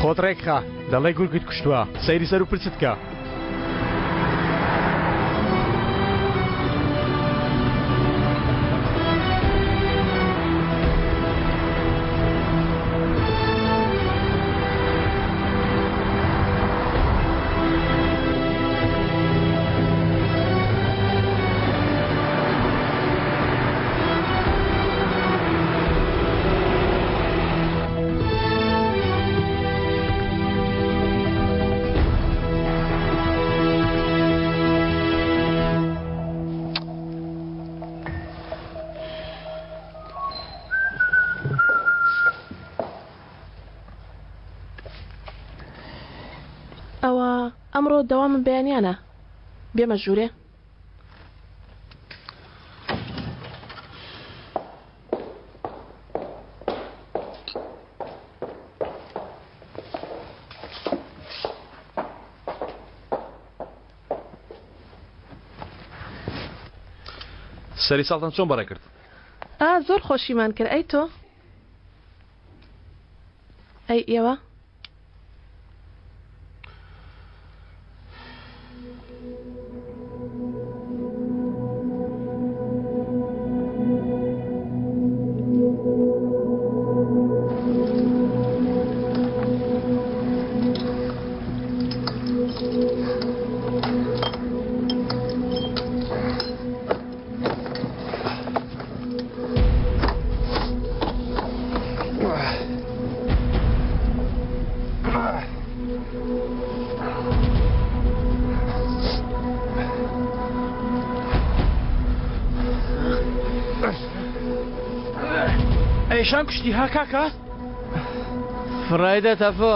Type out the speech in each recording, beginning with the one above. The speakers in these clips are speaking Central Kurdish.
خۆت ڕێکخە دەڵێ گورگت کوشتووە سەیری سەر و پرچت کە. ئەوە ئەمڕۆ دەوامم بەیانیانە بێمە ژوورێ. سەری ساڵتان چۆن بەڕێ کرد؟ ئا زۆر خۆشیمان کرد ئەی تۆ؟ ئەی ئێوە؟ ئەیشان کوشتی ها کاکە؟ فڕایدە تەفۆ.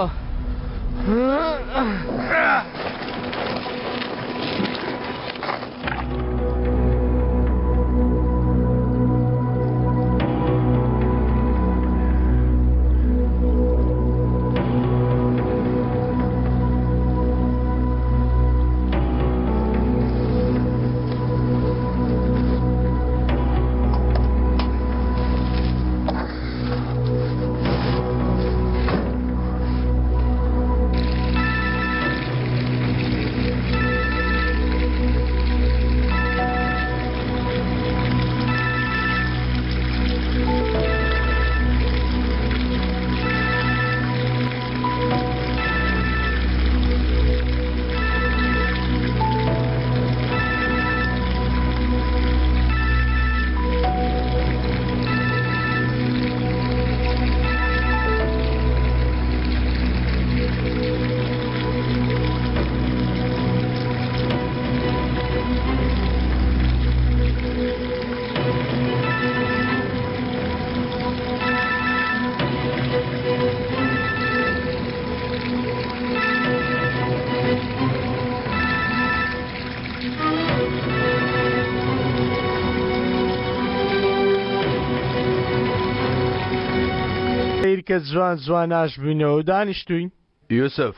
سەیرکە جوان جوان ئاش بووینەوە و دانیشتووین. یوسف،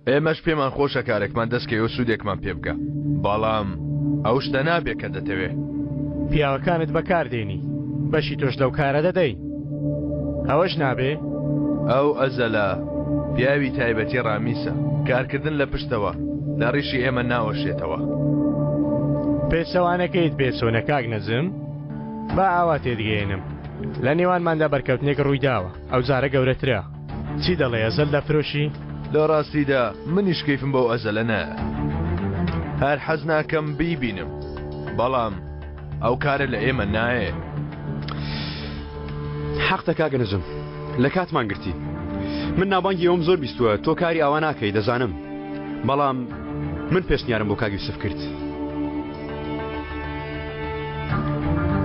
ئێمەش پێمان خۆشە کارێکمان دەست کەوێ و سوودێکمان پێ بگا، بەڵام ئەو شتە نابێ کە دەتەوێ. پیاوەکانت بەکار دێنی، بەشی تۆش لەو کارە دەدەی. ئەوەش نابێ؟ ئەو ئەزەلە پیاوی تایبەتی ڕامیسە، کارکردن لە پشتەوە لە ڕیشی ئێمە ناوەشێتەوە. پێچەوانەکەیت پێ چۆنە کاک نەجم؟ با ئاوا تێتگەیەنم، لە نێوانماندا بەرکەوتنێک ڕوویداوە، ئەوجارە گەورەترە. چی دەڵێی ئەزەل دەفرۆشی؟ لە ڕاستیدا منیش کەیفم بەو ئەزەلە نایە. هەر حەز ناکەم بیبینم. بەڵام ئەو کارە لە ئێمە نایێ. حەقتە کاک نەجم. لە کاتمان گرتی. من ناوبانگی ئەوم زۆر بیستووە تۆ کاری ئاوا ناکەی دەزانم. بەڵام من پێشنیارم بۆ کاک یوسف کرد.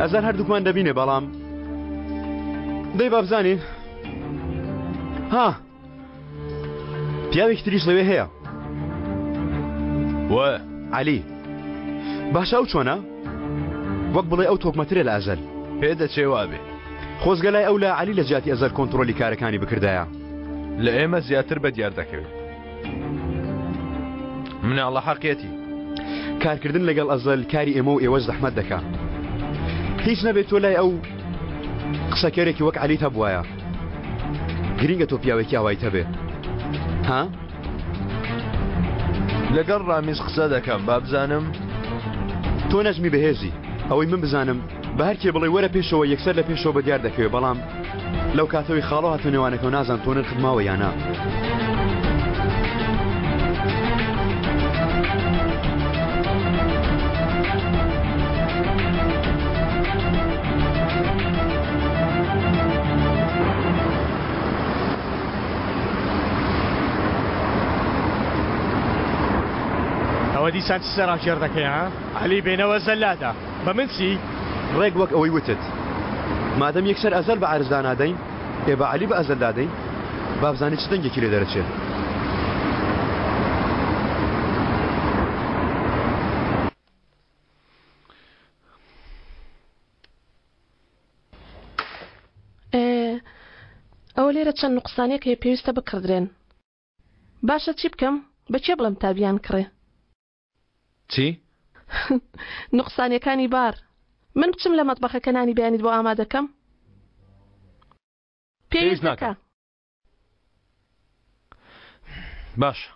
ئەزەل هەردووکمان دەبینێ بەڵام دەی با بزانین. ها پیاوێکی تریش لەوێ هەیە وە عەلی باشە ئەو چۆنە وەک بڵێ ئەو تۆکمەترە لە ئەزەل پێ دەچێ وابێ خۆزگە لای ئەو لە عەلی لە جیاتی ئەزەل کۆنتڕۆلی کارەکانی بکردایە لە ئێمە زیاتر بە دیار دەکەوێت مناڵە حەقیەتی. کارکردن لەگەڵ ئەزەل کاری ئێمە و ئێوەش زەحمەت دەکا. هیچ نەبێت تۆ لای ئەو قسەکەرێکی وەک عەلیت هەبوایە. گرینگە تۆ پیاوێکی ئاوایت هەبێ. ها؟ لەگەڵ ڕامیز قسە دەکەم با بزانم. تۆ نەجمی بەهێزی، ئەوەی من بزانم بە هەر کێ بڵێی وەرە پێشەوە یەکسەر لە پێشەوە بە دیار دەکەوێ بەڵام لەو کاتەوەی خاڵۆ هاتە نێوانەکەو نازانم تۆ نرخت ماوە یا نا. ئەوە دیسان چ سەراکێڕ دەکەی ها؟ عەلی بێنەوە زەلادە بە من چی؟ ڕێک وەک ئەوەی وتت. مادەم یەکسەر ئەزەل بە عەرز دانادەین، ئێ با عەلی بە ئەزەل دادەین، با بزانین چ دەنگێکی لێ دەرەچێ. ئەوە لێرە چەند نوقسانێک هەیە پێویستە بکڕدرێن. باشە چی بکەم؟ بە کێ بڵێم تا بیانکڕێ؟ چی؟ نوقسانیەکانی بار. من بچم لە مەتبەخەکە نانی بەیانیت بۆ ئامادەکەم؟ پێویست ناکا. باشە.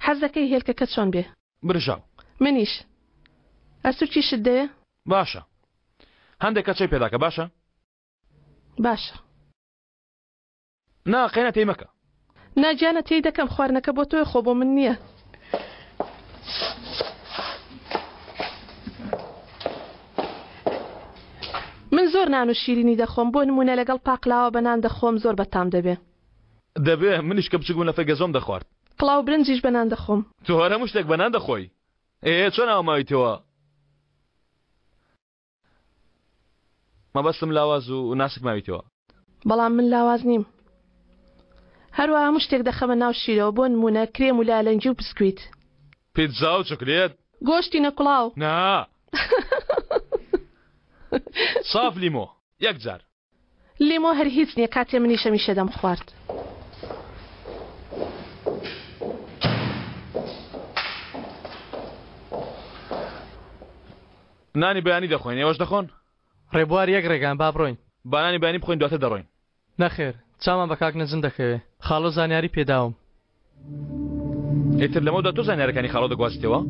حەز دەکەی هێلکەکە چۆن بێ؟ برژاو. منیش. ئەسوورکیشت دەوێ؟ باشە. هەندێک کەچەی پێداکە باشە؟ باشە. نا قەینا تێی مەکە. نا گیانە تێی دەکەم خواردنەکە بۆ تۆیە خۆ بۆ من نییە. من زۆر نان و شیرینی دەخۆم بۆ نمونە لەگەڵ پاقلاوە بە نان دەخۆم زۆر بەتام دەبێ. دەبێ منیش کە بچوک بووم لەفەی گەزۆم دەخوارد. پڵاو برنجیش بە نان دەخۆم. تۆ هەر هەموو شتێک بە نان دەخۆی ئێ چۆن ئاوا ماویتەوە؟ مەبەستم لاواز و ناسک ماویتەوە. بەڵام من لاواز نیم. هەروەها هەموو شتێک دەخەمە ناو شیرەوە بۆ نموونە کرێم و لالەنگی و پسکویت. پیتزا و چوکلێت. گۆشتی نەکوڵاو. نا. ساف لیمۆ. یەک جار. لیمۆ هەر هیچ نیە کاتێ منیش هەمیشە دەمخوارد. نانی بەیانی دەخۆین ئێوەش دەخۆن؟ ڕێبوار یەک ڕێگان با بڕۆین. با نانی بەیانی بخۆین دواتر دەڕۆین. نەخێر چاومان بە کاک نەجم دەکەوێ خاڵۆ زانیاری پێداوم. ئیتر لەمەودا تۆ زانیارەکانی خاڵۆ دەگوازیتەوە؟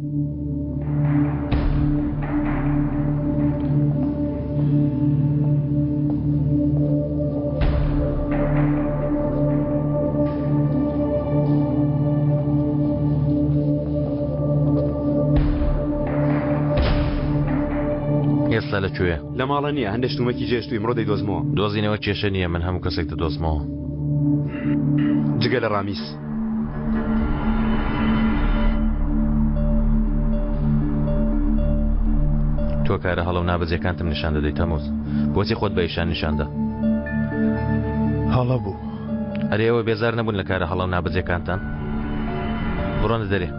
ئێستا لە کوێیە؟ لە ماڵە نییە هەندێک شتومەکی جێشتوو ئیمڕۆ دەیدۆزمەوە. دۆزینەوە کێشە نییە من هەموو کەسێک دەدۆزمەوە. جگە لە ڕامیس. تۆ کارە هەڵە و نابەجێکانتم نیشان دەدەی تەموز. بۆچی خۆت بە ئیشان نیشاندا؟ هەڵە بوو. ئەرێ ئێوە بێزار نەبوون لە کارە هەڵە و نابەجێکانتان؟ بڕۆنە دەرێ.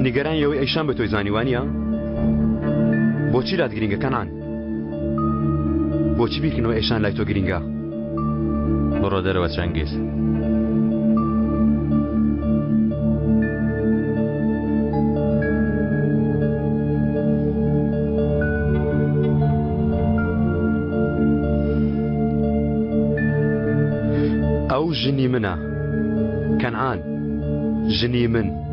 نیگەرانی ئەوەی ئەیشان بە تۆی زانی وانە؟ بۆچی لات گرنگە کەنان؟ بۆچی بیرکردنەوە ئەیشان لای تۆ گرنگە؟ بڕۆ دەرەوە چەنگیز. ئەو ژنی منە کەنعان ژنی من.